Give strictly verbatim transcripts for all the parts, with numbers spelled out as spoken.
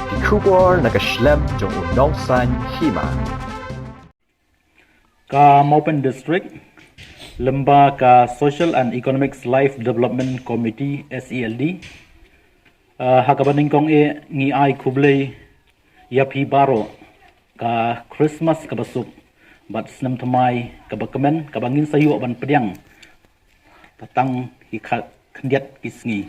Ki khubor na ka shlem jong u nongsan hima. Ka Mawpen District, lymba ka Social and Economics Life Development Committee, S E L D, uh, ha kaba nyngkong eh ngi ai khublei ïa phi baroh ka Christmas kaba suk bad snem thymmai kaba kmen kaba ngin sa ïoh ban pdiang tang ki kha-, khyndiat ki sngi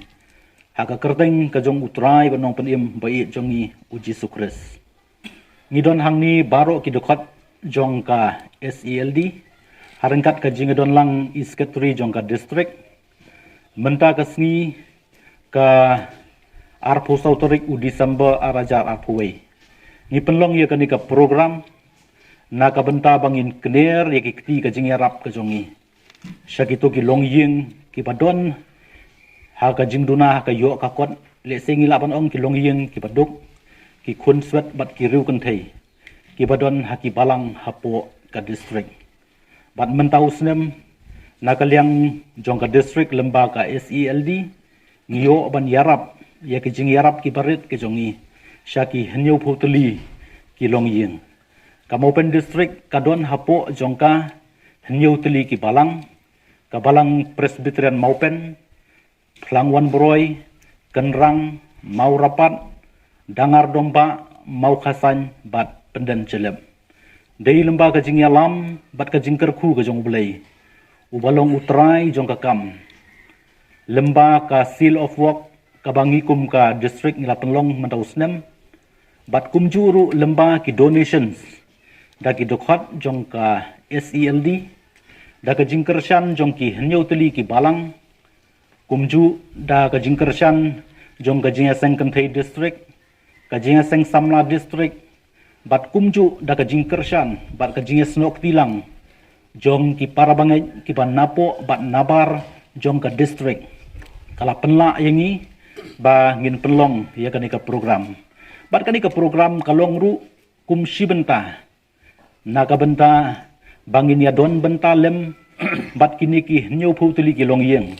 ha ka kyrteng ka jong u Trai bad nongpynim ba ïeit jong ngi u Jisu Khrist. Ngi don hangne baroh ki dkhot jong ka S E L D, ha ryngkat ka jingdon lang i secretary jong ka district. Mynta ka sngi ka arphew saw tarik u December ar hajar arphew wei. Ngi pynlong ïa kane ka program na ka bynta ba ngin kner ïa ki kti ka jingïarap ka jong ngi sha kito ki longïing kiba don ha ka jingduna ha ka ïoh ka kot, lehse ngi lah ban ong ki longïing kiba duk, ki khun swet bad ki riew kynthei kiba don ha ki balang hapoh ka district. Bad mynta u snem na ka liang jong ka district lymba ka S E L D ngi ïoh ban ïarap ïa ki jingïarap kiba rit ki jong ngi sha ki hynñiewphew tylli ki longïing. Ka Mawpen District ka don hapoh jong ka hynñiew tylli ki balang, ka Balang Presbyterian Mawpen, Phlangwan Broi, Kynrang, Mawrapat, Dangar Dombah, Mawkhasain bad Pyndenjlep. Dei lymba ka jingïalam bad ka jingkyrkhu ka jong U Blei uba long u trai jong ka kam. Lymba ka Seal of Work kaba ngi kum ka district ngi la pynlong mynta u snem, bad kumjuh ruh lymba ki donations da ki dkhot jong ka S E L D, da ka jingkyrshan jong ki hynñiew tylli ki balang, kumjuh da ka jingkyrshan jong ka Jingïaseng Kynthei District, ka Jingïaseng Samla District, bad kumjuh da ka jingkyrshan bad ka jingïasnoh kti lang jong ki para bangeit kiba napoh bad nabar jong ka district, ka la pynlah ïa ngi ba ngin pynlong ïa kane ka program. Bad kane ka program ka long ruh kum shi bynta, na ka bynta ba ngin ïadon bynta lem bad kine ki hynñiewphew tylli ki longïing,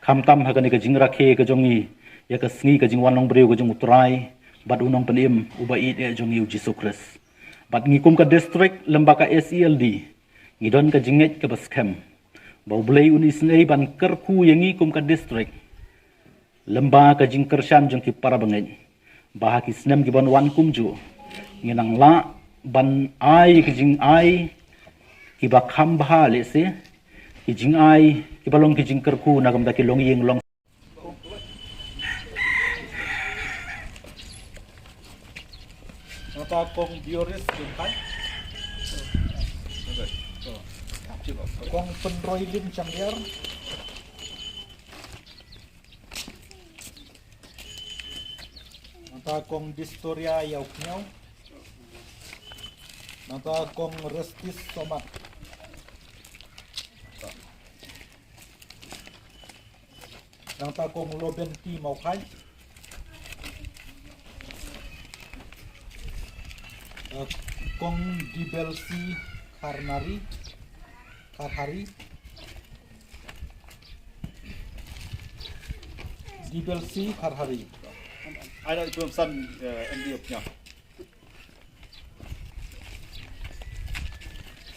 khamtam ha kane ka jingrakhe ka jong ngi ïa ka sngi ka jingwan long briew ka jong U Trai bad U Nongpynim uba ïeit eh jong ngi U Jisu Khrist. Bad ngi kum ka district lymba ka S E L D ngi don ka jingngeit kaba skhem ba U Blei un isynei ban kyrkhu ïa ngi kum ka district lymba ka jingkyrshan jong ki para bangeit, ba ha ki snem kiban wan kumjuh ngin nang lah ban ai ki jingai kiba kham bha, lehse ki jingai kiba long ki jingkyrkhu na ka bynta ki longïing long. Nangta Kong Dioris Jingkhai, Kong Pynroilim Shangriar, nangta Kong Distoria Ïawkhñiaw, nangta Kong Restis Somat, nangta Kong Lobenti Mawkhai, eh, Kong Dibelsi Kharnari, Kharhari, Dibelsi Kharhari. Ai da itu san, eh, M D of nya.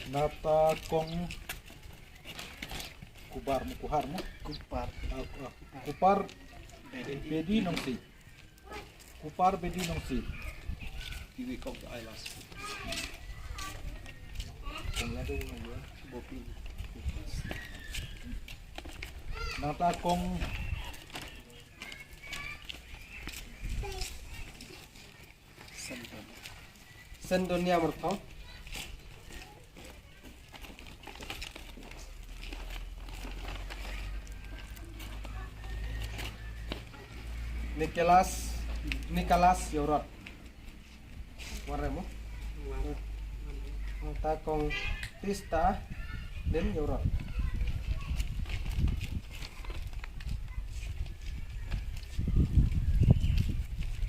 Nangta Kong Kubar mo, Kuhar mo? Kupar. Ah, ah, Kupar Bedi. Bedi Nongsi. Kupar Bedi Nongsi. Iwi Kong Ailas. Kong Ladu Nongsi. Bopi. Nangta Kong Sendonia Myrthong. Nicholas, Nicholas Yorot. Waremo. Nangta Kong Tista Lim Yorot.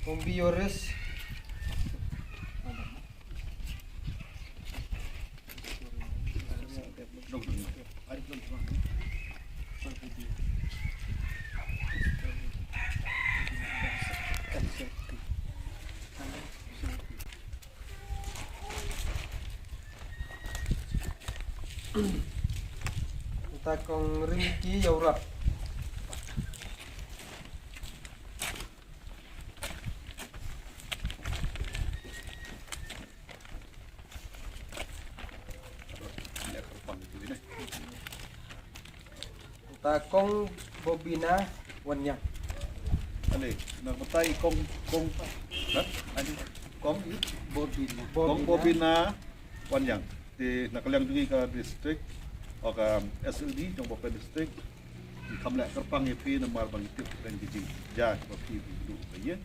Kong Bioris. Mynta kong Rinki Ïawrap. Mynta kong Bobina Wanïang. Ane, na mynta i kong, kong, ha? Ane, kong i? Bobina. Kong Bobina Wanïang. Te na ka liang jong ngi ka district, o ka S L D jong Bapen District, ngi kham leh kyrpang ïa phi namar ba ngi tip kyrteng ki jingjia kiba phi phi duh ka ïa.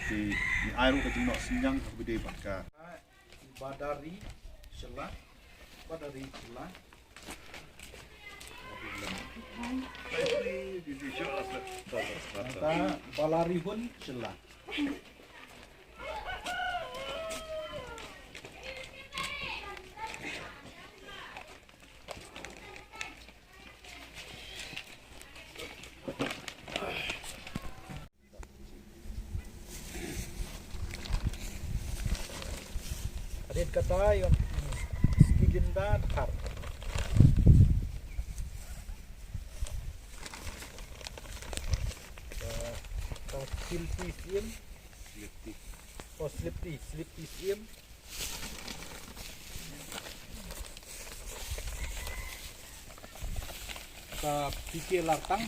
Te ngi ai ruh ka jingnoh synñiang ha kaba ïadei bad ka. Badari Shylla, Badari Shylla. Mynta Balarihun Shylla. Hadien kata ïa u Stilinda Dkhar. Ka, ka Slipti Syiem. Slipti. Oh, Slipti, Slipti Syiem. Ka P K Lartang.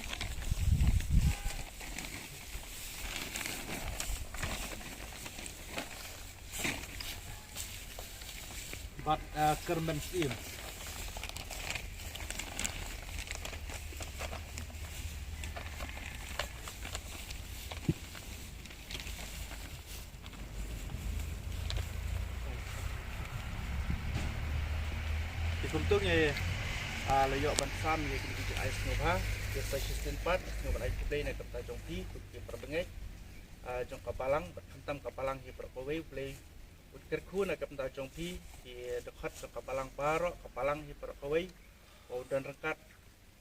Bad, eh, Kyrmen Syiem. Te kumto ngi, ah, la ïoh ban sam ïa kine ki jingai sngewbha, ïa sa shisien pat sngewbha ban ai khublei na ka bynta jong phi, kum ki para bangeit, ah, jong ka balang, bad khamtam ka balang hi baroh kawei, U Blei un kyrkhu na ka bynta jong phi, ki dkhot jong ka balang baroh, ka balang hi baroh kawei, ba un don ryngkat,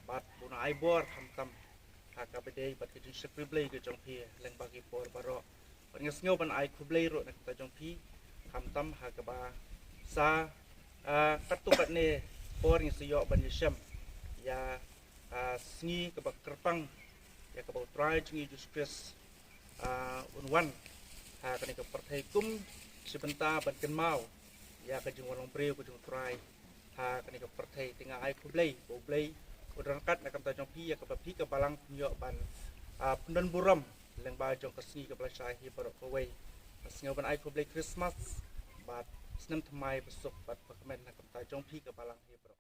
bad ba un ai bor khamtam ha kaba ïadei bad ka jingshakri Blei ka jong phi lyngba ki por baroh. Bad nga sngew ban ai khublei ruh na ka bynta jong phi khamtam ha kaba sa, ah, katto katne por ngi sa ïoh ban ïashem ïa, ah, sngi kaba kyrpang ïa kaba U Trai jong ngi Jisu Khrist, ah, un wan ha kane ka pyrthei kum shi bynta ban kynmaw ïa ka jingwan long briew ka jong U Trai ha kane ka pyrthei. Te nga ai khublei ba U Blei un ryngkat na ka bynta jong phi ïa kaba phi ka balang phin ïoh ban, ah, pyndon burom lyngba jong ka sngi kaba lashai hi baroh kawei. Nga sngew ban ai khublei Christmas bad snem thymmai basuk bad bakmen na ka bynta jong phi ka balang hi baroh.